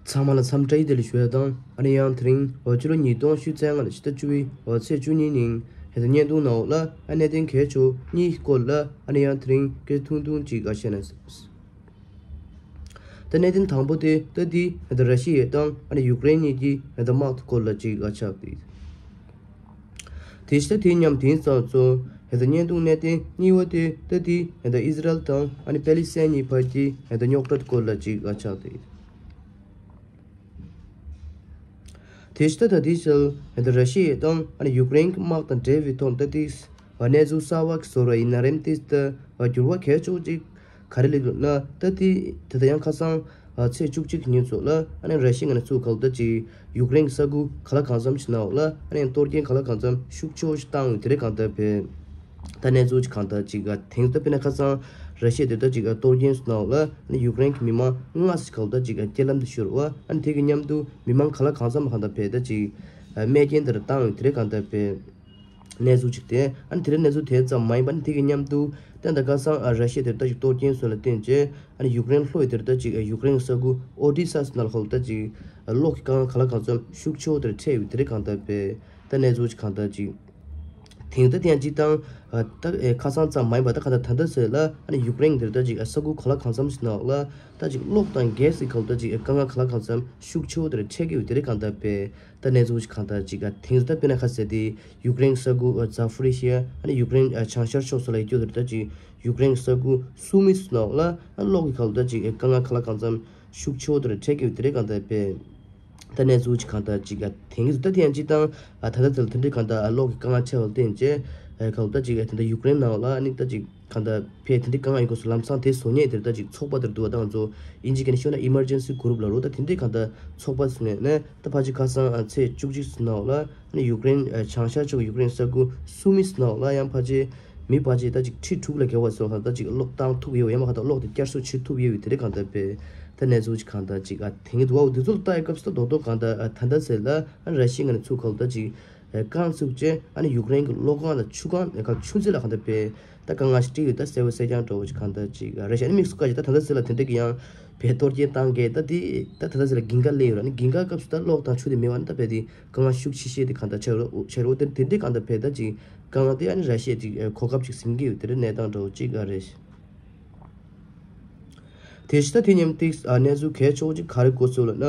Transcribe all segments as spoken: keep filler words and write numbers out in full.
ཚང་མ་ལ་འཚམས་འདྲི་བདེ་ལེགས་ཞུ་ཡ་དང་། ཨ་ནི་ཡང་དེ་རིང་འོ་ཕྱི་ལོ་ཉིས་སྟོང་ཉི་ཤུ་རྩ་ལྔ་ལོའི་ཕྱི་ཟླ་བཅུ་པའི་འོ་ཚེས་བཅུ་གཉིས་ཉིན་ཧེ་ད་བརྙན་ཐུང་ནང་འོག་ལ་ཨ་གནད་དོན་གལ་ཆེ་བོ་གཉིས་སྐོར་ལ་ཨ་ནི་ཡང་དེ་རིང་སྐད་ཆ་ཐུང་ཐུང་ཅིག་ཨ་བཤད་ན། ད་གནད་དོན་དང་པོ་དེ་ད་དེ་ཧེ་ད་ར་ཤི་ཡ་དང་ཨ་ནི་ཡུཀ་རེན་གཉིས་ཀྱི་ཧེ་ད་དམག་སྐོར་ལ་ཅིག་ཨ་ཆགས་ཏེ། དེ་ཕྱི་ད་དེ་མཉམ་དེང་སང་ཚོ་ཧེ་ད་བརྙན་ཐུང་གནད་དོན་གཉིས་པ་དེ་ད་དེ་ཧེ་ད་ཨི་ཟི་རལ་དང་ཨ་ནི་པེ་ལི་སི་ཐན་གཉིས་བར་གྱི་ཧེ་ད་རྙོག་དྲ་སྐོར་ལ་ཅིག་ཨ་ཆགས་ཏེ། དེ་ཕྱི་ད་ད་དེ་ཕྱི་ཧེ་ད་ར་ཤི་ཡ་དང་ཨ་ནི་ཡུཀ་རེན་གྱི་དམག་དང་འབྲེལ་བའི་ཐོག་ད་དེ་གནས་ཚུལ་གསར་བ་གི་བཟོ་འདྲ་ཡིན་ན་རེད། དེ་ད་འགྱུར་བ་གལ་ཆེ་བོ་ཅིག་ག་རེ་སླེབས་འདུག་ན། ད་དེ་དེ་ད་ཡང་ཁ་སང་ཨ་ཚེས་བཅུ་གཅིག་ཉིན་ཚོ་ལ་ཨ་ནི་ར་ཤི་ཡ་ནས་ཚུར་ག་ལ་ད་ཅིག་ཡུཀ་རེན་གྱི་ས་ཁུལ་ག་ལ་གང་འཚམ་ཞིག་ནང་འོག་ལ་ཨ་ནི་གཏོར་སྐྱོན་ག་ལ་གང་འཚམ་ཤུགས་ཆེ་བོ་ཞིག་བཏང་ཡོད་དེ་རེད། གང་ལྟར་བས་ད་གནས་ཚུལ་ཅིག་གང་ལྟར་ཅིག་ཨ་དེང་ད་དཔེར་ན་ཁ་སང་ར་ཤི་ཡ་དེ་ད་ཅིག་ཨ་གཏོར་སྐྱོན་ནང་འོག་ལ་ཨ་ནི་ཡུཀ་རེན་གྱི་མི་མང་ལྔ་ཞིག་ག་ལ་ད་ཅིག་ཨ་རྐྱེན་ལམ་དུ་ཤོར་བ། ཨ་ནི་དེ་གི་མཉམ་དུ་མི་མང་ག་ལ་གང་འཚམ་གང་ལྟར་བས་ད་ཅིག་ཨ་རྨས་སྐྱོན་དེ་འདྲ་བཏང་ཡོད་དེ་རེད། གང་ལྟར་བས། གནས་ཚུལ་ཅིག་དེ་ཨ་ནི་དེ་རིང་གནས་ཚུལ་དེ་ཙམ་མ་ཡིན་པ་ནི་དེ་གི་མཉམ་དུ་ད་ད་ཁ་སང་ཨ་ར་ཤི་ཡ་དེར་ད་ཅིག་གཏོར་སྐྱོན་སོགས་ལ་བརྟེན་བྱས་ཨ་ནི་ཡུཀ་རེན་ལྷོ་ཡི་དེར་ད་ཅིག་ཡུཀ་རེན་ས་ཁུལ་ཨོ་ཌི་ས་ནང་ལ་ཁོ་ལ་ད་ཅིག་གློག་གི་དཀའ་ངལ་ག་ལ་གང་འཚམ་ཤུགས་ཆེ་བོ་དེར་འཕྲད་ཡོད་དེ་རེད། གང་ལྟར་བས་ད་གནས་ཚུལ་ཅིག་གང་ལྟར་ཅིག་དེང་ད་དེ་ཡང་ཅིག་དང་ད་ཁ་སང་ཙམ་མ་ཡིན་པ་ད་གང་ལྟར་ད་ལྟ་ཟེར་ལ་ཨ་ནི་ཡུཀ་རེན་དེར་ད་ཅིག་ས་ཁུལ་ག་ལ་གང་འཚམ་ཞིག་ནང་ལ་ད་ཅིག་གློག་དང་གྷེ་སི་གི་ཁ་ལ་ད་ཅིག་དཀའ་ངལ་ག་ལ་གང་འཚམ་ཤུགས་ཆེ་བོ་དེར་འཕྲད་ཀྱི་ཡོད་དེ་རེད། གང་ལྟར་བས། ད་གནས་ཚུལ་ཅིག་གང་ལྟར་ཅིག་ཨ་དེང་ད་དཔེར་ན་ཁ་གསལ་ཏེ་ཡུཀ་རེན་ས་ཁུལ་ཨ་ཛ་ཕོ་རི་ཤི་ཡ་ཨ་ནི་ཡུཀ་རེན་ཨ་བྱང་ཤར་ཕྱོགས་སུ་ལ་ཡོད་རྒྱུ་དེར་ད་ཅིག་ཡུཀ་རེན་ས་ཁུལ་སུ་མི་སུ་ནང་ལ་ཨ་གློག་གི་ཁ་ལ་ད་ཅིག་ཨ་དཀའ་ངལ་ག་ལ་གང་འཚམ་ཤུགས་ཆེ་བོ་དེར་འཕྲད་ཀྱི་ཡོད་དེ་རེད། གང་ལྟར་བས། ད་གནས་ཚུལ་ཅིག་གང་ལྟར་ཅིག་ཨ་དེང་ད་དེ་ཡང་ཅིག་དང་ཨ་ད་ལྟ་དེ་ལ་དེ་འདྲའི་གང་ལྟར་ཨ་གློག་གི་དཀའ་ངལ་འཕྲད་པ་ལ་བརྟེན་བྱས་ཨ་ག་ལ་ད་ཅིག་ཨ་དེ་འདྲ་ཡུཀ་རེན་ནང་ལ་ཨ་ནི་ད་ཅིག་གང་ལྟར་ཕལ་དེ་འདྲའི་དཀའ་ངལ་ཡོད་སྐབས་སུ་ལམ་སང་དེ་བཟོ་མཁན་དེར་ད་ཅིག་ཚོགས་པ་དེར་འདུག་བ། ད་ང་ཚོ་དབྱིན་ཇི་སྐད་ནས་ཤོད་ན་ཨི་མར་ཇེན་སི་གུ་རུབ་ལབ་རོགས། ད་དེ་འདྲའི་གང་ལྟར་ཚོགས་པ་ཟེར་ནས་ནས་ད་ཕལ་ཆེར་ཁ་སང་ཨ་ཚེས་བཅུ་གཅིག་ནང་ལ་ནི་ཡུཀ་རེན་ཨ་བྱང་ཤར་ཕྱོགས་ཡུཀ་རེན་ས་ཁུལ་སུ་མི་སི་ནང་ལ་ཡང་ཕལ་ཆེར་མི་ཕལ་ཆེར་ད་ཅིག་ཁྲི་དྲུག་ལས་བརྒལ་བ་སོགས་ལ་ད་ཅིག་གློག་བཏང་ཐུབ་ཡོད། ཡང་མ་ག་ད་གློག་དེ་བསྐྱར་གསོ་བྱེད་ཐུབ་ཡོད་དེ་རེད། གང་ལྟར་བས་ད་གནས་ཚུལ་ཅིག་གང་ལྟར་ཅིག་ཨ་དེང་གི་འདུག་བ། འོ་དེ་ཚོ་ལ་ལྟ་ཡ་སྐབས་སུ་ད་རྡོག་རྡོག་གང་ལྟར་ཨ་ད་ལྟ་ཟེར་ལ་ཨ་ར་ཤི་ཡ་ནས་ཚུར་ག་ལ་ད་ཅིག་ཨ་རྐང་བཙུགས་བྱས་ཨ་ནི་ཡུཀ་རེན་གྱི་གློག་ཁང་དང་ཆུ་ཁང་ཨ་ག་ཆུ་མཛོད་ལ་གང་ལྟར་བས། ད་དཀའ་ངལ་ཞིག་འཕྲད་ཡོད། ད་གསལ་པོ་གསལ་རྐྱང་འདྲ་བོ་ཞིག་གང་ལྟར་ཅིག་རེད་ཤག་ཨ་ནི་དམིགས་སུ་བཀར་ཅིག་ད་ད་ལྟ་ཟེར་ལ་དེ་འདྲ་གི་ཡང་བས་གཏོར་སྐྱོན་བཏང་གས་ད་དེ་ད་ད་ལྟ་ཟེར་ལ་འགན་ཁག་སླེབས་ཡོད་ར། ཨ་ནི་འགན་ཁག་སྐབས་སུ་ད་གློག་དང་ཆུ་དེ་མེད་པ་ནི་ད་བས་དེ་དཀའ་ངལ་ཤུགས་ཆེ་ཤོས་དེ་གང་ལྟར་ཆགས་ཡོད་ར། ཆགས་ཡོད་ར། དེ་དེ་འདྲའི་གང་ལྟར་བས་ད་ཅིག་དཀའ་ངལ་དེ་ཨ་ནི་ར་ཤི་ཡ་ཅིག་གོ་སྐབས་ཅིག་ཟིན་གྱི་ཡོད། དེ་འདྲའི་གནས་སྟངས་འདྲ་བོ་ཅིག་ཨ་རེད་ཤག་དེ་བཞིན་ད་དེ་མཉམ་ཏིག་ཨ་གནས་ཚུལ་གལ་ཆེ་བོ་ཅིག་ག་རེ་གོ་སོང་ལབ་ན།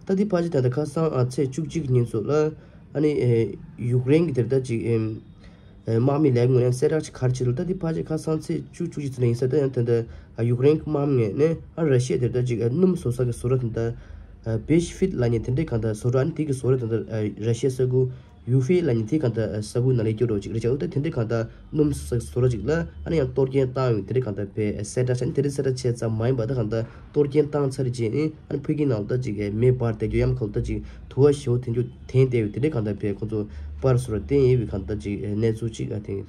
ད་དེ་ཕལ་ཆེར་ད་ལྟ་ཁ་སང་ཨ་ཚེས་བཅུ་གཅིག་ཉིན་ཚོ་ལ་ཨ་ནི་ཨེ་ཡུཀ་རེན་གྱི་དེར་ད་ཅིག་ཨེམ་ཨེ་དམག་མི་ལས་ངོས་ནས་གསལ་བསྒྲགས་ཅིག་ག་རེ་བྱས་འདུག་ད་དེ་ཕལ་ཆེར་ཁ་སང་ཚེས་བཅུ་བཅུ་གཅིག་ཚོ་ལ་ཡིན་ས། ད་ཡང་ད་ལྟ་ཨ་ཡུཀ་རེན་གྱི་དམག་མི་ངོས་ནས་ཨ་ར་ཤི་ཡ་དེར་ད་ཅིག་ཨ་སྣུམ་བཟོ་ས་གི་བཟོ་གྲྭ་དེ་ད་ཨ་བེ་ཤི་ཕིད་ལབ་མཁན་དེ་འདྲའི་གང་ལྟར་བཟོ་གྲྭ། ཨ་ནི་དེ་གི་བཟོ་གྲྭ་དེ་ད་ཨ་ར་ཤི་ཡ་ས་ཁུལ་ཡུ་ཧྥེ་ལབ་མཁན་དེ་གང་ལྟར་ས་ཁུལ་ནང་ལ་སྐྱོད་རོགས་ཅིག་རེད་ཅག་ད་དེ་འདྲའི་གང་ལྟར་སྣུམ་བཟོ་ས་གི་བཟོ་གྲྭ་ཅིག་ལ་ཨ་ནི་ཡང་གཏོར་སྐྱོན་བཏང་ཡོད། དེ་འདྲའི་གང་ལྟར་བས་གསལ་བསྒྲགས་བྱས། ཨ་ནི་དེ་འདྲའི་གསལ་བསྒྲགས་བྱས་ཙམ་མ་ཡིན་པ་ད་གང་ལྟར་གཏོར་སྐྱོན་བཏང་ཚར་རྗེས་ནི་ཨ་ནི་ཕ་གི་ནང་ལ་ད་ཅིག་མེ་འབར་བསྡད་རྒྱུ་ཡང་ཁོ་ལ་ད་ཅིག་དུ་བ་ཞེ་པོ་དེ་འདྲ་ཐོན་བསྡད་ཡོད། དེ་འདྲའི་གང་ལྟར་བས་ཁོ་ཚོ་པར་བཟོ་གྲྭ་བསྟན་ཡོད་པའི་གང་ལྟར་ཅིག་གནས་ཚུལ་ཅིག་ཨ་དེ།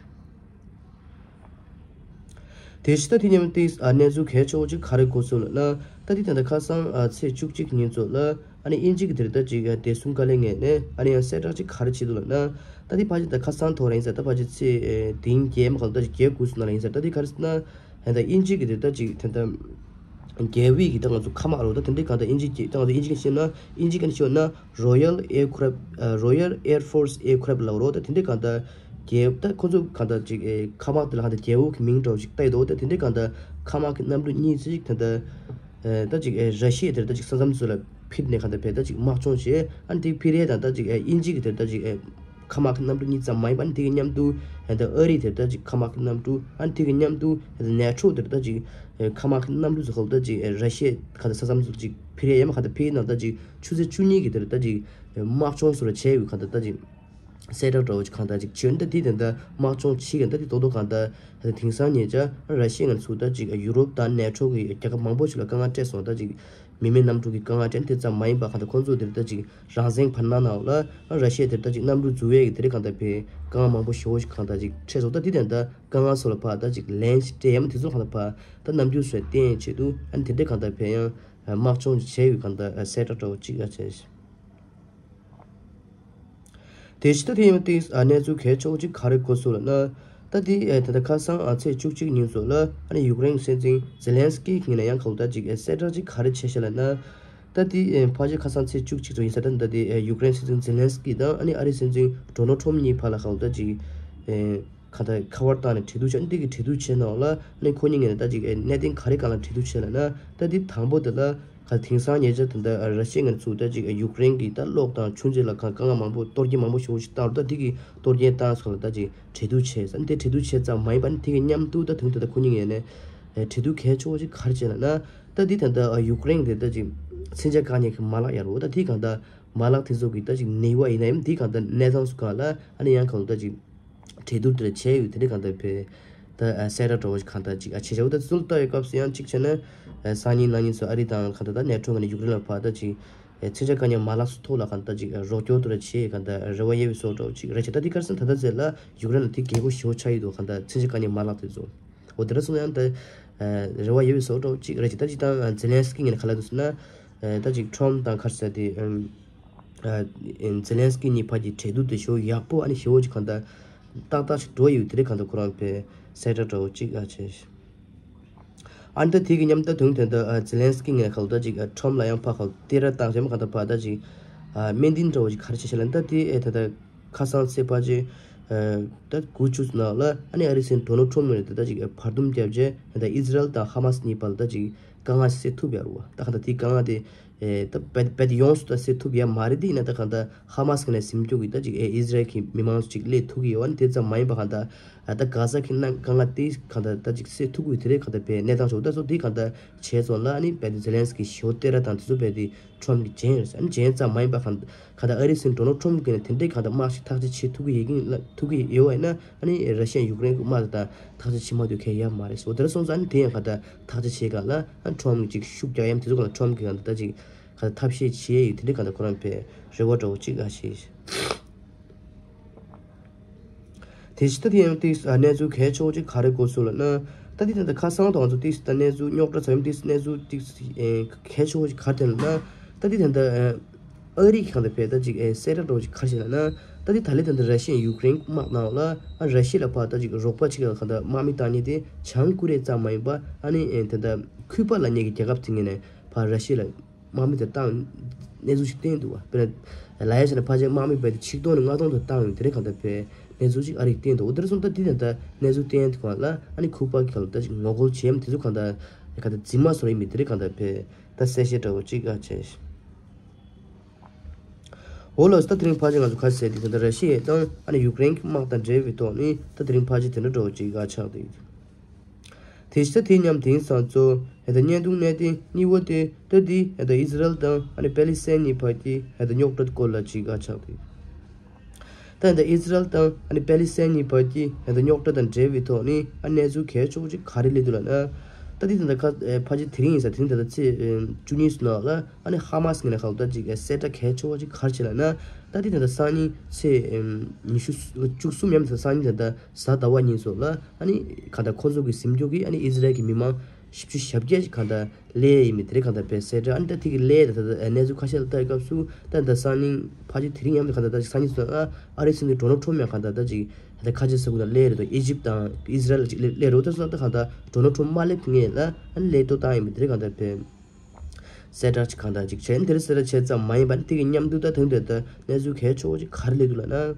དེ་བཞིན་ད་དེ་མཉམ་ཏིག་ཨ་གནས་ཚུལ་གལ་ཆེ་བོ་ཅིག་ག་རེ་གོ་སོང་ལབ་ན། ད་དེ་ད་ལྟ་ཁ་སང་ཨ་ཚེས་བཅུ་གཅིག་ཉིན་ཚོ་ལ་ཨ་ནི་དབྱིན་ཇི་གི་དེར་ད་ཅིག་ཨ་བདེ་སྲུང་བཀའ་བློན་ངོས་ནས་ཨ་ནི་ཡང་གསལ་བསྒྲགས་ཅིག་ག་རེ་བྱས་འདུག་ལབ་ན། ད་དེ་ཕལ་ཆེར་ད་ཁ་སང་ཐོག་རང་ཡིན་ས། ད་ཕལ་ཆེར་ཚེས་ཨེ་དེ་རིང་བརྒྱད་མ་ག་ལ་ད་ཅིག་བརྒྱད་དགུ་ཚོ་ནང་ལ་ཡིན་ས། ད་དེ་ག་རེ་ཟེར་ན་ད་ལྟ་དབྱིན་ཇི་གི་དེར་ད་ཅིག་ད་ལྟ་རྒྱལ་བའི་གི་ད་ང་ཚོ་མཁའ་དམག་རོ། ད་དེ་འདྲའི་གང་ལྟར་དབྱིན་ཇི་གི་ད་ང་ཚོ་དབྱིན་ཇི་གི་ཤེས་ན་དབྱིན་ཇི་གི་ཤེས་ན་Royal Aircraft ཨ་Royal Air Force Aircraft ལབ་རོགས། ད་དེ་འདྲའི་གང་ལྟར་རྒྱལ་ད་ཁོ་ཚོ་གང་ལྟར་ཅིག་ཨེ་མཁའ་དམག་དེ་ལ་གང་ལྟར་རྒྱལ་པོ་གི་མིང་འདྲ་བོ་ཞིག་བཏགས་ཡོད་འདུག་ད་དེ་འདྲའི་གང་ལྟར་མཁའ་དམག་གི་གནམ་གྲུ་གཉིས་ཙམ་ཞིག་ད་ལྟ་ཨེ་ད་ཅིག་ཨེ་ར་ཤི་ཡ་དེར་ད་ཅིག་ས་མཚམས་ཚོ་ལ་ཕེབས་ནས་གང་ལྟར་བས་ད་ཅིག་དམག་སྦྱོང་བྱས། ཨ་ནི་དེ་ཕེབས་རེས་དང་ད་ཅིག་ཨེ་དབྱིན་ཇི་གི་དེར་ད་ཅིག་ཨེ་མཁའ་དམག་གི་གནམ་གྲུ་གཉིས་ཙམ་མ་ཡིན་པ་ཨ་ནི་དེ་གི་མཉམ་དུ་ཨེ་ད་ཨ་རི་དེར་ད་ཅིག་མཁའ་དམག་གི་གནམ་གྲུ། ཨ་ནི་དེ་གི་མཉམ་དུ་ཨེ་ད་ནེ་ཊོ་དེར་ད་ཅིག་ཨེ་མཁའ་དམག་གི་གནམ་གྲུ་ཚོ་གང་ལྟར་ད་ཅིག་ཨེ་ར་ཤི་ཡ་གང་ལྟར་ས་མཚམས་ཚོ་ཅིག་ཕེབས་རེས་ཡ་མ་གང་ལྟར་ཕེབས་ནང་ད་ཅིག་ཆུ་ཚོད་བཅུ་གཉིས་ཀྱི་དེར་ད་ཅིག་དམག་སྦྱོང་སོགས་ལ་བྱས་ཡོད། གང་ལྟར་ད་ཅིག་གསལ་བསྒྲགས་འདྲ་བོ་ཅིག་གང་ལྟར་ཅིག་བྱོན། ད་དེ་དེ་འདྲ་དམག་སྦྱོང་བྱེད་མཁན་ད་དེ་ཏོག་ཏོག་གང་ལྟར་ད་དེ་དེང་སང་ཉེ་ཆར་ར་ཤི་ཡ་ང་ཚོ་ད་ཅིག་ཡུ་རོབ་དང་ནེ་ཊོ་གི་རྒྱལ་ཁབ་མང་པོ་ཞིག་ལ་དཀའ་ངལ་སྤྲད་སོང་། ད་ཅིག་མི་མེད་གནམ་གྲུ་གི་དཀའ་ངལ་སྤྲད་དེ་ཙམ་མ་ཡིན་པ་གང་ལྟར་ཁོང་ཚོ་དེར་ད་ཅིག་རང་བཙན་བར་སྣང་ནང་ལ་ར་ཤི་ཡ་དེར་ད་ཅིག་གནམ་གྲུ་འཛུལ་བའི་གི་དེ་རིགས་གང་ལྟར་བའི་དཀའ་ངལ་མང་པོ་ཞེ་པོ་ཞིག་གང་ལྟར་ཅིག་འཕྲད་སོང་། ད་དེ་དེ་འདྲ་དཀའ་ངལ་སོགས་ལ་ཕར་ད་ཅིག་ལན་ཞིག་སྤྲད་ཡ་མ་དེ་ཚོ་གང་ལྟར་ཕར་ད་རྣམ་འགྱུར་སོགས་བསྟན་ཆེད་དུ་ཨ་ནི་དེ་འདྲ་གང་ལྟར་བའི་ཡང་དམག་སྦྱོང་བྱས་ཡོད། གང་ལྟར་གསལ་བསྒྲགས་འདྲ་བོ་ཅིག་ཨ་བྱས། དེ་ཕྱི་ད་དེ་ཡིན་པ་དེ་གནས་ཚུལ་གལ་ཆེ་བོ་ཅིག་ག་རེ་གོ་སོང་ལབ་ན། ད་དེ་ད་ལྟ་ཁ་སང་ཨ་ཚེས་བཅུ་གཅིག་ཉིན་ཚོ་ལ་ཨ་ནི་ཡུཀ་རེན་གྱི་སྲིད་འཛིན་ཛེ་ལན་སི་ཀི་ངོས་ནས་ཡང་གང་ལྟར་ཅིག་གསལ་བསྒྲགས་ཅིག་ག་རེ་བྱས་ཤག་ལབ་ན། ད་དེ་ཕལ་ཆེར་ཁ་སང་ཚེས་བཅུ་གཅིག་ཙམ་ཡིན་ས། ད་ད་དེ་ཡུཀ་རེན་སྲིད་འཛིན་ཛེ་ལན་སི་ཀི་དང་ཨ་ནི་ཨ་རིའི་སྲིད་འཛིན་ཌོ་ནལ་ཊམ་གཉིས་བར་ལ་ཁ་ལོ་ད་ཅིག་ག་ད་ཁ་པར་བཏང་ནས་གྲོས་བསྡུར་བྱས། ཨ་ནི་དེ་གི་གྲོས་བསྡུར་བྱས་ནང་ལ་ཨ་ནི་ཁོ་གཉིས་ངོས་ནས་ད་ཅིག་གནད་དོན་ག་རེ་སྒང་ལ་གྲོས་བསྡུར་བྱས་ལབ་ན། ད་དེ་དང་པོ་དེ་ལ་ག་དེང་སང་ཉེ་ཆར་ད་ད་ར་ཤི་ཡ་ངོས་ཚུགས་ད་ཅིག་ཡུཀ་རེན་གྱི་ད་གློག་དང་ཆུ་མཛོད་ལ་ག་དཀའ་ངལ་མང་པོ་གཏོར་སྐྱོན་མང་པོ་ཞེ་པོ་ཞིག་བཏང་རུ། ད་དེ་གི་གཏོར་སྐྱོན་བཏང་སོགས་ལ་ད་ཅིག་གྲོས་བསྡུར་བྱས། ཨ་ནི་དེ་གྲོས་བསྡུར་བྱས་ཙམ་མ་ཡིན་པ། ཨ་ནི་དེ་གི་མཉམ་དུ་ད་དུང་ད་ད་ཁོ་གཉིས་ངོས་ནས་གྲོས་བསྡུར་གལ་ཆེ་བོ་ཞིག་ག་རེ་བྱས་ལབ་ན། ད་འདི་ད་ལྟ་ཡུཀ་རེན་དེ་ད་ཅིག་མཚོན་ཆ་བཀག་ཉར་གྱི་མ་ལག་ཡོད་རེད་བ། ད་དེའི་སྒང་ད་མ་ལག་དེ་ཚོ་གི་ད་ཅིག་ནུས་པ་ཡིན་ན་ཡང་དེའི་སྒང་ད་གནས་སྟངས་སུ་སྒང་ལ་ཨ་ནི་ཡང་གང་ལ་ད་ཅིག་གྲོས་བསྡུར་དེ་འདྲ་བྱས་ཡོད། དེ་འདྲའི་སྒང་ད་བས་ད་གསལ་བསྒྲགས་འདྲ་བོ་ཞིག་གང་ད་ཅིག་ཨ་བྱས་བྱས་བ། ད་ཚུལ་ལྟ་ཡོད་སྐབས་སུ་ཡང་གཅིག་བྱས་ན་སང་ཉིན་གནངས་ཉིན་ཚོ་ཨ་རི་དང་གང་ད་ད་ནེ་ཊོ་ངོས་ནས་ཡུཀ་རེན་ལ་ཕར་ད་ཅིག་མཚོན་ཆ་བཀག་ཉར་མ་ལག་སོགས་ཐོག་ལ་གང་ད་ཅིག་རོགས་སྐྱོར་དེ་འདྲ་བྱས་གང་ད་རེ་བ་ཡོད་པའི་བཟོ་འདྲ་བོ་ཅིག་རེད་བྱས། ད་དེ་ག་རེ་ཟེར་ན་ད་ལྟ་ཚེ་ལ་ཡུཀ་རེན་ལ་དེ་རྒྱལ་པོ་ཞེ་པོ་ཆགས་ཡོད་འདུག་གང་ད་མཚོན་ཆ་བཀག་ཉར་མ་ལག་དེ་ཚོ། འོ་དེ་འདྲ་སོང་ན་ཡང་ད་རེ་བ་ཡོད་པའི་བཟོ་འདྲ་བོ་ཅིག་རེད་བྱས། ད་ཅིག་ད་ཛེ་ལན་སི་ཀི་ངོས་ནས་ག་ལབ་འདུག་ཟེར་ན། ད་ཅིག་ཊམ་དང་ག་རེ་ཟེར་དེ་ཛེ་ལན་སི་ཀི་གཉིས་བར་གྱི་གྲོས་བསྡུར་དེ་ཞེ་པོ་ཡག་པོ་ཨ་ནི་ཞེ་པོ་ཅིག་གང་ད་ཏག་ཏག་ཅིག་འགྲོ་ཡོད། དེ་རེད་གང་ད་ཁོ་རང་བས་གསལ་བསྒྲགས་འདྲ་བོ་ཅིག་ཨ་བྱས། ཨ་ནི་ད་དེ་གི་མཉམ་ད་དུང་དེ་ད་ཛེ་ལན་སི་ཀི་ངོས་ཁ་ལོ་ད་ཅིག་ཊམ་ལ་ཡང་ཕར་ཁ་ལོ་སྟེར་བཏང་བྱས་མ་གང་ད་ཕར་ད་ཅིག་སྨོན་འདུན་འདྲ་བོ་ཅིག་ག་རེ་བྱས་བྱས་ལབ་ན། ད་དེ་ད་ད་ཁ་སང་ཚེས་པ་ཅིག་ད་དགུ་བཅུ་ནང་ལ་ཨ་ནི་ཨ་རིའི་སྲིད་འཛིན་ཌོ་ནལ་ཊམ་ངོས་ནས་ད་ཅིག་བར་འདུམ་བརྒྱབ་བྱས་ད་ཨི་ཟི་རལ་དང་ཧ་མ་སི་གཉིས་བར་ལ་ད་ཅིག་དཀའ་ངལ་སེལ་ཐུབ་ཡོད་རེད་བ། ད་གང་ད་དེ་དཀའ་ངལ་དེ་ད་རྦད་རྦད་ཡོངས་སུ་ད་སེལ་ཐུབ་ཡོད་མ་རེད། དེ་ཡིན་ན་ད་གང་ད་ཧ་མ་སི་ངོས་ནས་ཟིན་སྐྱོ་གི་ད་ཅིག་ཨི་ཟི་རལ་གྱི་མི་མང་ཅིག་སླེབས་ཐུབ་ཀྱི་ཡོད། ཨ་ནི་དེ་ཙམ་མ་ཡིན་པ་གང་ད་ད་གྷ་ཟ་གི་ནང་དཀའ་ངལ་དེ་གང་ད་ད་ཅིག་སེལ་ཐུབ་ཀྱི་དེ་རེད། གང་ད་བས་གནས་སྟངས་ཤོག་ད་སོ་དེ་གང་ད་བྱས་སོང་ལ་ཨ་ནི་རྦད་དེ་ཛེ་ལན་སི་ཀི་ཞེ་པོ་སྟེར་བཏང་དེ་ཚོ་རྦད་དེ་ཊམ་གྱིས་བརྗེད་ཡོད་རེད། ཨ་ནི་བརྗེད་ཙམ་མ་ཡིན་པ་གང་གང་ལྟར་ཨ་རིའི་སྲིད་འཛིན་ཌོ་ནལ་ཊམ་གྱིས་ནས་དེ་འདྲའི་གང་ལྟར་དམག་ཞིག་ཐག་གཅོད་བྱེད་ཐུབ་ཀྱི་ཡོད་ཀྱིན་ལ་ཐུབ་ཀྱི་ཡོད་པ་ཡིན་ན། ཨ་ནི་ར་ཤི་ཡ་ཡུཀ་རེན་གྱི་དམག་དེ་དང་ཐག་གཅོད་བྱེད་མ་ཐུབ་མཁན་ཡོད་མ་རེད་ཟེར། འོ་དེ་འདྲ་སོང་ཙང་ཨ་ནི་དེ་ཡང་གང་ལྟར་ཐག་གཅོད་བྱེད་ག་ལ་ཨ་ཊམ་གྱིས་ཅིག་ཤུགས་རྒྱག་ཡ་དེ་ཚོ་གང་ལྟར་ཊམ་གྱིས་གང་ལྟར་ད་ཅིག་གང་ལྟར་ཐབས་ཤེས་བྱེད་ཡ་ཡོད། དེ་འདྲའི་གང་ལྟར་ཁོ་རང་བས་རེ་བ་འདྲ་བོ་ཅིག་ཨ་བྱས། དེ་བཞིན་ད་དེ་ཡང་དེ་གནས་ཚུལ་གལ་ཆེ་བོ་ཅིག་ག་རེ་གོ་སོང་ལབ་ན། ད་དེ་ད་ལྟ་ཁ་སང་དང་ང་ཚོ་དེ་ད་གནས་ཚུལ་རྙོག་དྲ་ཚ་ཡོམ་དེ་གནས་ཚུལ་དེ་གལ་ཆེ་བོ་ཅིག་ག་རེ་དེ་ལབ་ན། ད་དེ་ད་ལྟ་ཨ་རི་གི་གང་ལྟར་བས་ད་ཅིག་གསལ་བསྒྲགས་འདྲ་བོ་ཅིག་ག་རེ་བྱས་ལབ་ན། ད་དེ་ད་ལྟ་ད་ལྟ་ར་ཤི་ཡ་ཡུཀ་རེན་དམག་ནང་ལ་ཨ་ར་ཤི་ཡ་ལ་ཕར་ད་ཅིག་རོགས་པ་ཅིག་ལ་གང་ལྟར་དམག་མི་བཏང་མཁན་དེ་བྱང་ཀོ་རི་ཡ་ཙམ་མ་ཡིན་པ་ཨ་ནི་ད་ལྟ་ཁུ་པ་ལབ་མཁན་གྱི་རྒྱལ་ཁབ་དེ་ངོས་ནས་ཕར་ར་ཤི་ཡ་ལ་དམག་མི་དེ་བཏང་གནས་ཚུལ་ཞིག་བསྟན་འདུག་བ། དཔེར་ན་ལ་ཡ་བྱས་ན་ཕལ་ཆེར་དམག་མི་རྦད་དེ་ཆིག་སྟོང་ནས་ལྔ་སྟོང་དུ་བཏང་ཡོད། དེ་རེད་གང་ལྟར་བས་གནས་ཚུལ་ཅིག་ཨ་རིས་བསྟན་འདུག་འོ་དེར་སོང་ད་འདི་ནས་ད་གནས་ཚུལ་བསྟན་དུས་གང་ལ་ཨ་ནི་ཁུ་པ་གི་གང་ལ་ད་ཅིག་ངོ་རྒོལ་བྱེད་ཡམ་དེ་ཚོ་གང་ལྟར་གང་ལྟར་འཛིན་མ་སོང་ཡིན་མི་དེ་རེད་གང་ལྟར་བས་ད་གསལ་བཤད་འདྲ་བོ་ཅིག་ཨ་བྱས། འོ་ལགས་སོ། ད་དེ་རིང་ཕལ་ཆེར་ང་ཚོ་ཁ་གསལ་དེ་ད་ལྟ་ར་ཤི་ཡ་དང་ཨ་ནི་ཡུཀ་རེན་གྱི་དམག་དང་འབྲེལ་བའི་ཐོག་ནས་ད་དེ་རིང་ཕལ་ཆེར་དེ་འདྲ་འདྲ་བོ་ཅིག་ཨ་ཆགས་བསྡད་ཡོད། དེ་བཞིན་ད་དེ་མཉམ་དེང་སང་གཙོ་ཧེ་ད་བརྙན་ཐུང་གནད་དོན་གཉིས་པོ་དེ་ད་དེ་ཧེ་ད་ཨི་ཟི་རལ་དང་ཨ་ནི་པེ་ལི་སི་ཐན་གཉིས་བར་གྱི་ཧེ་ད་རྙོག་དྲ་སྐོར་ལ་ཅིག་ཨ་ཆགས་ཏེ། ད་ཧེ་ད་ཨི་ཟི་རལ་དང་ཨ་ནི་པེ་ལི་སི་ཐན་གཉིས་བར་གྱི་ཧེ་ད་རྙོག་དྲ་དང་འབྲེལ་བའི་ཐོག་ནས་ཨ་གནས་ཚུལ་གལ་ཆེ་བོ་ཅིག་ག་རེ་སླེབས་འདུག་ལབ་ན། ད་དེ་ད་ད་ཁ་ཕལ་ཆེར་དེ་རིང་ཡིན་ས་དེ་རིང་ད་ད་ཚེས་བཅུ་གཉིས་སུ་ནང་ལ་ཨ་ནི་ཧ་མ་སི་ངོས་ནས་ཁ་ལོ་ད་ཅིག་གསལ་བསྒྲགས་གལ་ཆེ་བོ་ཅིག་ག་རེ་བྱས་ལབ་ན། ད་དེ་ད་ད་སང་ཉིན་ཚེས་ཉི་ཤུ་བཅུ་གསུམ་ཡམ་ད་སང་ཉིན་ད་ད་གཟའ་ཟླ་བ་ཉིན་སོགས་ལ་ཨ་ནི་གང་ལྟར་ཁོ་ཚོ་གི་ཟིན་སྐྱོ་གིས་ཨ་ནི་ཨི་ཟི་རལ་གྱི་མི་མང་བཞི་བཅུ་ཞེ་བརྒྱད་ཅིག་གང་ལྟར་ལས་ཡིན་མི་དེ་རེད་གང་ལྟར་བས་གསལ་བསྒྲགས། ཨ་ནི་ད་དེ་གི་ལས་ད་ད་གནས་ཚུལ་ཁ་ཤས་ལ་ལྟ་ཡི་སྐབས་སུ་ད་ད་སང་ཉིན་ཕལ་ཆེར་དེ་རིང་ཡམ་ད་གང་ལྟར་ད་ཅིག་སང་ཉིན་སོགས་ཨ་ཨ་རིའི་སྲིད་འཛིན་ཌོ་ནལ་ཊམ་ཡང་གང་ལྟར་ད་ཅིག་ད་ཁ་ཆེ་ས་ཁུལ་ལ་སླེབས་རེད་དོ། ཨི་ཇིབ་དང་ཨི་ཟི་རལ་ཅིག་སླེབས་སླེབས་རེད་དོ། ད་སོང་ད་གང་ལྟར་ཌོ་ནལ་ཊམ་མ་སླེབས་སྔོན་ལ་ཨ་ནི་སླེབས་ཐོ་བཏང་ཡིན་པ་དེ་རེད་གང་ལྟར་བས་གསལ་བསྒྲགས་ཅིག་གང་ལྟར་ཅིག་བྱས། དེར་གསལ་བསྒྲགས་བྱས་ཙམ་མ་ཡིན་པར་དེ་གི་མཉམ་དུ་ད་དོན་དེ་ད་གནས་ཚུལ་གལ་ཆེ་བོ་ཅིག་ག་རེ་སླེབས་འདུག་ལབ་ན།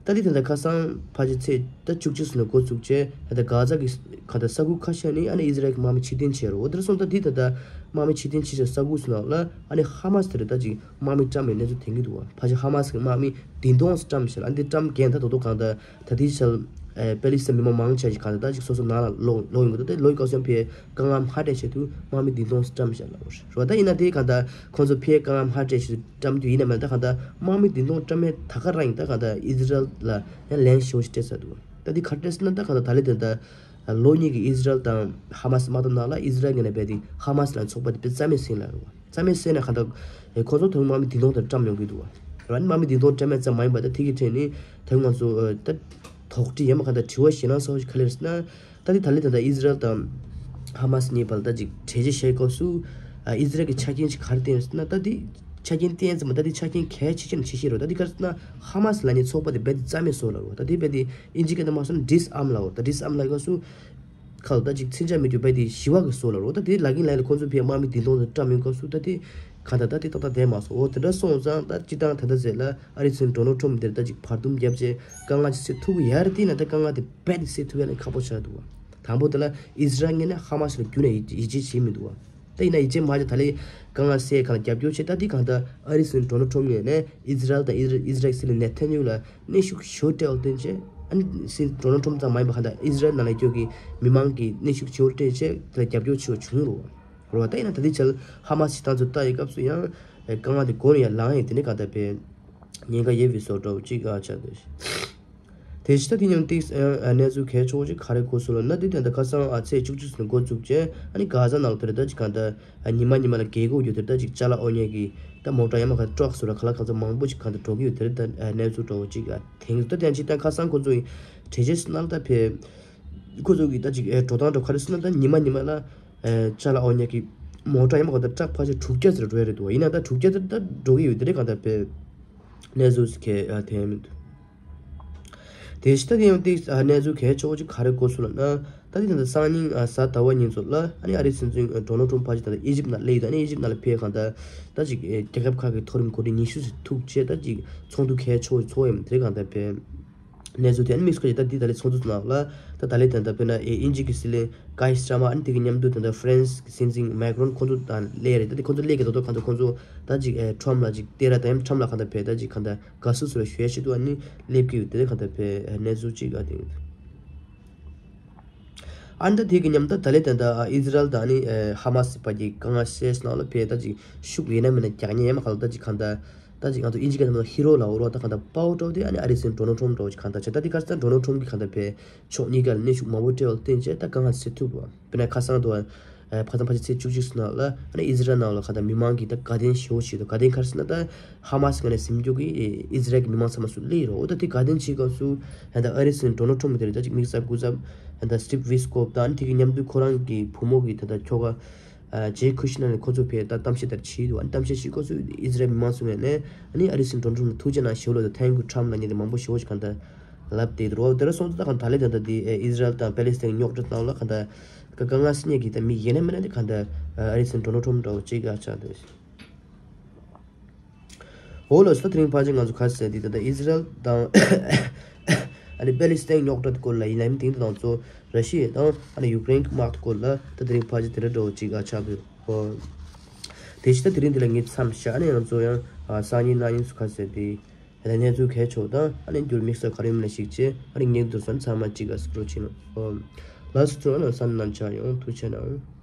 ད་དེ་ད་ལྟ་ཁ་སང་ཕལ་ཆེར་ཚེས་ད་བཅུ་གཅིག་སོང་ནས་འགོ་བཙུགས་བྱས་ད་ལྟ་གྷ་ཛ་གི་གང་ལྟར་ས་ཁུལ་ཁ་ཤས་ནས་ཨ་ནི་ཨི་ཟི་རལ་གྱི་དམག་མི་ཕྱིར་འཐེན་བྱས་རེད། འོ་དེར་སོང་ད་དེ་ད་ལྟ་དམག་མི་ཕྱིར་འཐེན་བྱས་བྱས་ས་ཁུལ་སོགས་ནང་ལ་ཨ་ནི་ཧ་མ་སི་དེ་རེད་ད་ཅིག་དམག་མི་བཀྲམ་པའི་གནས་ཚུལ་ཐོན་གྱི་འདུག་བ། ཕལ་ཆེར་ཧ་མ་སི་གི་དམག་མི་བདུན་སྟོང་ཙམ་བཀྲམ་ཤག་ལ། ཨ་འདི་བཀྲམ་རྐྱེན་ད་དོ་དོ་གང་ལྟར་ད་ལྟའི་ཆར་ཨེ་པེ་ལི་སི་ཐན་མི་མང་མང་ཆེ་ཞིག་གང་ལྟར་ད་ཅིག་སོ་སོ་ནང་ལ་ལོག་ལོག་ཡོང་གི་འདུག་ད་ལོག་ཡོང་སྐབས་སུ་ཡང་ཕར་དཀའ་ངལ་མ་སྤྲད་ཆེད་དུ་དམག་མི་བདུན་སྟོང་བཀྲམ་ཤག་ལ། འོ་རེད་བ། ད་ཡིན་ན་དེ་གང་ལྟར་ཁོང་ཚོ་ཕར་དཀའ་ངལ་མ་སྤྲད་ཆེད་དུ་བཀྲམ་རྒྱུ་ཡིན་ན་མིན་ན་ད་གང་ལྟར་དམག་མི་བདུན་སྟོང་བཀྲམ་མཁན་ད་ག་རང་ཡིན། ད་གང་ལྟར་ཨི་ཟི་རལ་ལ་ཡང་ལན་ཞེ་པོ་ཞིག་སྤྲད་ཚར་འདུག་ད་འདི་ག་རེ་སྤྲད་ཟེར་ན་ད་གང་ལྟར་ད་ལས་དེ་ད་ལོ་གཉིས་ཀྱི་ཨི་ཟི་རལ་དང་ཧ་མ་སི་དམག་འཐབ་ནང་ལ་ཨི་ཟི་རལ་ངོས་ནས་རྦད་དེ་ཧ་མ་སི་ལ་ཚོགས་པ་དེ་རྩ་མེད་ཟིན་ལབ་རེད་བ། རྩ་མེད་ཟེར་ན་གང་ལྟར་ཁོ་ཚོ་དོན་དམག་མི་བདུན་སྟོང་དེ་བཀྲམ་ཡོང་གི་འདུག་བ། ར་ནི་དམག་མི་བདུན་སྟོང་བཀྲམ་ཡ་ཙམ་མ་ཡིན་པ་ད་དེ་གི་ཁྲོད་ནས་དོན་ང་ཚོ་ད་དོགས་འདྲི་ཡང་མ་གང་ལྟར་དྲི་བ་ཞེད་སྣང་ཚ་བོ་ཞིག་ག་རེ་རེད་ཟེར་ན། ད་དེ་ད་ལས་ད་ལྟ་ཨི་ཟི་རལ་དང་ཧ་མ་སི་གཉིས་བར་ད་ཅིག་གྲོས་བྱེད་བྱེད་སྐབས་སུ་ཨི་ཟི་རལ་གྱི་ཆ་རྐྱེན་ཅིག་ག་རེ་བཏོན་ཡོད་ཟེར་ན། ད་དེ་ཆ་རྐྱེན་བཏོན་ཙམ་ད་དེ་ཆ་རྐྱེན་གལ་ཆེ་ཆེ་ནས་ཆེ་ཤོས་རེད། ད་དེ་ག་རེ་ཟེར་ན་ཧ་མ་སི་ལབ་མཁན་ཚོགས་པ་དེ་རྦད་དེ་རྩ་མེད་བཟོ་ལབ་རེད་བ། ད་དེ་རྦད་དེ་ཨིན་ཇི་སྐད་ནང་མ་སོང་ན་ཌི་སི་ཨརམ་ལབ་རེད་བ། ད་ཌི་སི་ཨརམ་ལབ་སྐབས་སུ། ཁ་ལ་ད་ཅིག་མཚོན་ཆ་མེད་རྒྱུ་བས་དེ་ཞི་བ་གི་བཟོ་ལ་རོ། ད་དེ་ལ་གིན་ལ་ལ་ཁོང་ཚོ་ཕའི་དམག་མི་བདུན་སྟོང་དང་བཀྲམ་ཡོང་སྐབས་སུ་ད་དེ་གང་ལྟར་ད་དེ་ཏག་ཏག་བསྡད་མ་སོང་། འོ་དེ་འདྲ་སོང་ཙང་ད་སྤྱི་བཏང་ད་ལྟ་ཟེར་ལ་ཨ་རི་སྲིད་འཛིན་ཌོ་ནལ་ཊམ་དེར་ད་ཅིག་བར་འདུམ་བརྒྱབ་བྱས་དཀའ་ངལ་ཅིག་སེལ་ཐུབ་ཀྱི་ཡ་རེད། དེ་ན་ད་དཀའ་ངལ་དེ་རྦད་དེ་སེལ་ཐུབ་ཡ་ལ་ཁག་པོ་ཆགས་འདུག་བ། དང་པོ་དེ་ལ་ཨི་ཟི་རལ་ངོས་ནས་ཧ་མ་སི་ལ་རྒྱུན་ནས་ཡིད་ཡིད་ཆེས་བྱེད་མི་འདུག་བ། ད་ཡིན་ན་ཡིད་ཆེས་མ་བྱས་ད་ལས་དཀའ་ངལ་སེལ་གང་ལ་རྒྱབ་སྐྱོར་བྱེད། ད་དེ་གང་ལྟར་ཨ་རི་སྲིད་འཛིན་ཌོ་ནལ་ཊམ་ངོས་ནས་ཨི་ཟི་རལ་དང་ཨི་ཟི་རལ་གྱི་སྲིད་བློན་ནེ་ཐན་ཡུ་ལ་གནོན་ཤུགས་ཞེ་པོ་སྤྲད་པ་བརྟེན་བྱས་ཨ་ནི་སྲིད་འཛིན་ཌོ་ནལ་ཊམ་ཙམ་མ་ཡིན་པ་གང་ལྟར་ཨི་ཟི་རལ་ནང་ལ་སྐྱོད་ཀྱི་མི་མང་གིས་གནོན་ཤུགས་ཞེ་པོ་སྤྲད་བྱས་དེ་ལ་རྒྱབ་སྐྱོར་ཆེ་བ་བྱུང་རོ། རོ་བ་ད་ཡིན་ན་ད་ལྟའི་ཆར་ཧ་མ་སི་ད་ཚོ་ལྟ་ཡི་སྐབས་སུ་ཡང་དཀའ་ངལ་དེ་མགོ་ནས་ཡར་ལངས་ཡིན། དེ་ནས་གང་ལྟར་པའི་ཉེན་ཁ་ཡོད་པའི་བཟོ་འདྲ་བོ་གཅིག་ཨ་ཆགས་འདུག་དེ་ཕྱི་ད་དེ་མཉམ་ཏིག་གནས་ཚུལ་གལ་ཆེ་བོ་ཅིག་ག་རེ་གོ་སོང་ལབ་ན། དེ་དེ་འདྲ་ཁ་སང་ཨ་ཚེས་བཅུ་གཅིག་ནས་འགོ་བཙུགས་རྗེས་ཨ་ནི་གྷ་ཟ་ནང་ལ་དེ་རེད་ད་ཅིག་གང་ལྟར་ཉི་མ་ཉི་མ་ལ་རྒས་འཁོགས་ཡོད་དེ་རེད་ད་ཅིག་ཅ་ལག་འོ་མཉམ་གྱི་ད་མོ་ཊ་ཡང་མ་ག་ཊྲག་སུ་ར་ག་ལ་གང་ཚ་མང་པོ་ཅིག་གང་ལྟར་འགྲོ་གི་ཡོད་དེ་རེད་ད་གནས་ཚུལ་འདྲ་བོ་ཅིག་ཨ་དེང་ད་དེ་ཅིག་ད་ཁ་སང་ཁོ་ཚོ་ཡི་དྲི་རྗེས་སུ་ནང་ལ་ད་ཕེ་ཁོ་ཚོ་གི་ད་ཅིག་ཨེ་འགྲོ་སྟངས་འདྲ་ག་རེ་སུ་ན་ད་ཉི་མ་ཉི་མ་ལ་ཨེ་ཅ་ལག་འོ་མཉམ་གྱི་མོ་ཊ་ཡང་མ་ག་ད་ཊྲག་ཕལ་ཆེར་དྲུག་བརྒྱ་ཙམ་འགྲོ་ཡ་རེད་འདུག་ཡིན་ན་ད་དྲུག་བརྒྱ་ཙམ་ད་འགྲོ་གི་ཡོད་དེ་རེད་གང་ལྟར་ཕེ་གནས་ཚུལ་ཁེ་ཨ་དེ་མི་འདུག་དེ་ཕྱི་ད་དེ་ཡང་ཏིག་གནས་ཚུལ་གལ་ཆེ་བོ་ཅིག་ག་རེ་གོ་སོང་ལབ་ན། ད་དེ་ད་ལྟ་སང་ཉིན་གཟའ་ཟླ་བ་ཉིན་ཚོ་ལ་ཨ་ནི་ཨ་རིའི་སྲིད་འཛིན་ཌོ་ནལ་ཊམ་ཕ་ཅིག་ད་ལྟ་ཨི་ཇིབ་ནང་སླེབས་ཡོད། ཨ་ནི་ཨི་ཇིབ་ནང་ལ་ཕེབས་གང་ལྟར་ད་ཅིག་རྒྱལ་ཁབ་ཁག་གི་མཐོ་རིམ་འགོ་ཁྲིད་ཉི་ཤུ་ཙམ་ཐུག་བྱས་ད་ཅིག་ཚོགས་འདུ་གལ་ཆེ་བོ་ཚོགས་ཡོད་དེ་གང་ལྟར་ཕེབས། གནས་ཚུལ་དེ་ཨ་ནི་དམིགས་བསལ་གྱི་ད་འདི་ད་ལྟའི་ཚོགས་འདུ་ནང་ལ་ད་ད་ལྟའི་ད་ལྟ་དཔེར་ན་ཨེ་དབྱིན་ཇི་གི་སྲིད་བློན་ཀའི་སི་ཊར་མར་ཨ་ནི་དེ་གི་མཉམ་དུ་ད་ལྟ་ཧྥ་རན་སི་གི་སྲིད་འཛིན་མེག་རོན་ཁོང་ཚོ་དང་སླེབས་རེད། ད་དེ་ཁོང་ཚོ་སླེབས་ཀྱི་ད་དོ་གང་ལྟར་ཁོང་ཚོ་ད་ཅིག་ཨེ་ཊམ་ལ་ཅིག་སྟེར་ར་ད་ཡང་ཊམ་ལ་གང་ལྟར་ཕེབས་ད་ཅིག་གང་ལྟར། དགའ་བསུ་ཟེར་བ་ཞུ་ཡ་ཞིག་འདུག་ཨ་ནི་སླེབས་ཀྱི་ཡོད་དེ་གང་ལྟར་ཕེབས་གནས་ཚུལ་ཅིག་ཨ་དེ་ཡོད། ཨ་ནི་ད་དེ་གི་མཉམ་ད་ད་ལེ་ད་ད་ཨི་ཟི་རལ་དང་ཨ་ནི་ཧ་མ་སི་བར་གྱི་དཀའ་ངལ་སེལ་ནང་ལ་ཕེབས་ད་ཅིག་ཤུགས་ཡོད་ན་མེད་ན་རྒྱག་ཉེན་ཡ་མ་ག་ལ་ད་ཅིག་གང་ལྟར་ད་ཅིག་ང་ཚོ་ཨིན་ཇི་སྐད་ནང་ཧི་རོ་ལ་འོ་རོ་ད་གང་ལྟར་དཔའ་བོ་འདྲ་བོ་དེ་ཨ་ནི་ཨ་རིའི་སྲིད་འཛིན་ཌོ་ནལ་ཊམ་འདྲ་བོ་ཅིག་གང་ལྟར་བྱས་ད་དེ་ག་ས་ད་ཌོ་ནལ་ཊམ་གྱིས་གང་ལྟར་ཕེབས་ཕྱོགས་གཉིས་ཀ་ལ་གནོན་ཤུགས་མང་པོ་སྤྲད་པ་ལ་བརྟེན་བྱས་ད་དཀའ་ངལ་སེལ་ཐུབ་པ། དཔེར་ན་ཁ་སང་དུ་ཨ་ཕ་ཚང་ཕལ་ཆེར་ཚེས་བཅུ་གཅིག་ཙམ་ནང་ལ་ཨ་ནི་ཨི་ཟི་རལ་ནང་ལ་ག་ད་མི་མང་གིས་ད་དགའ་སྟོན་ཞེ་པོ་བྱེད་འདུག་དགའ་སྟོན་ག་རེ་ཟེར་ན་ད་ཧ་མ་སི་ངོས་ནས་ཟིན་རྒྱུ་གི་ཨི་ཟི་རལ་གྱི་མི་མང་ཚང་མ་ཚུར་སླེབས་ཡོད་རེད། འོ་ད་དེ་དགའ་སྟོན་བྱེད་སྐབས་སུ་ད་ཨ་རིའི་སྲིད་འཛིན་ཌོ་ནལ་ཊམ་དེ་རེད་ད་ཅིག་དམིགས་བསལ་སྐུ་ཚབ་ད་སི་ཊིབ་ཝི་ཊི་ཀོབ་དང་ཨ་ནི་དེ་གི་མཉམ་དུ་ཁོ་རང་གི་བུ་མོ་གི་ད་ད་ཁྱོ་ག་ཨ་ཇེ་ཁུ་ཤི་ནར་ནས་ཁོ་ཚོ་ཕེབས་ད་གཏམ་བཤད་དེར་བྱས་འདུག་ཨ་ནི་གཏམ་བཤད་བྱེད་སྐབས་སུ་ཨི་ཟི་རལ་མི་མང་ཚོ་ངོས་ནས་ཨ་ནི་ཨ་རིའི་སྲིད་འཛིན་ཌོ་ནལ་ཊམ་ལ་ཐུགས་རྗེ་གནང་ཞེ་པོ་ལབ་ད་Thank you Trump ལབ་མཁན་དེ་མང་པོ་ཞེ་པོ་ཞིག་གང་ལྟར་ལབ་བསྡད་འདུག་འོ་དེ་འདྲ་སོང་ཙང་ད་གང་ད་ལེ་ད་ད་དེ་ཨི་ཟི་རལ་དང་པེ་ལེ་སི་ཐན་རྙོག་དྲ་ནང་ལ་གང་ད་དཀའ་ངལ་སེལ་མཁན་གྱི་ད་མི་ཡིན་ན་མིན་ན་དེ་གང་ད་ཨ་རིའི་སྲིད་འཛིན་ཌོ་ནལ་ཊམ་འདྲ་བོ་ཅིག་ག་ཆགས་འདུག་འོ་ལགས་སོ། དེ་རིང་ཕལ་ཆེར་ང་ཚོ་ག་རེ་ཟེར་དེ་ད་ལྟ་ཨི་ཟི་རལ་དང་ཨ་ནི་པེ་ལི་སི་ཐན་རྙོག་དྲ་སྐོར་ལ་ཡིན་ནའི་དེང་དུ་ང་ཚོ་ར་ཤི་ཡ་དང་ཨ་ནི་ཡུཀ་རེན་གྱི་དམག་སྐོར་ལ་ད་དེ་རིང་ཕལ་ཆེར་དེ་འདྲ་འདྲ་བོ་ཅིག་ཨ་ཆགས་འདུག་ཨོ། དེ་བཞིན་ད་དེ་རིང་འདི་ལ་ངས་མཚམས་བཞག་ཨ་ནི་ང་ཚོ་ཡང་ཨ་སང་ཉིན་གནངས་ཉིན་སུ་ག་རེ་ཟེར་དེ་ད་ལྟ་གནས་ཚུལ་གལ་ཆེ་བ་དང་ཨ་ནི་འགྱུར་དམིགས་བསལ་ག་རེ་ཡོད་མེད་ལ་གཞིགས་བྱས་ཨ་ནི་ངས་འདུག་སེ་མཚམས་མ་གཅིག་ཨ་སི་འགྲོ་ཕྱིན་ནོ། ཨོ། ལགས་སོ་ཚང་མ་ལ་བསམ་གནང་ཆ་ཡོང་ཐུགས་རྗེ་གནང་།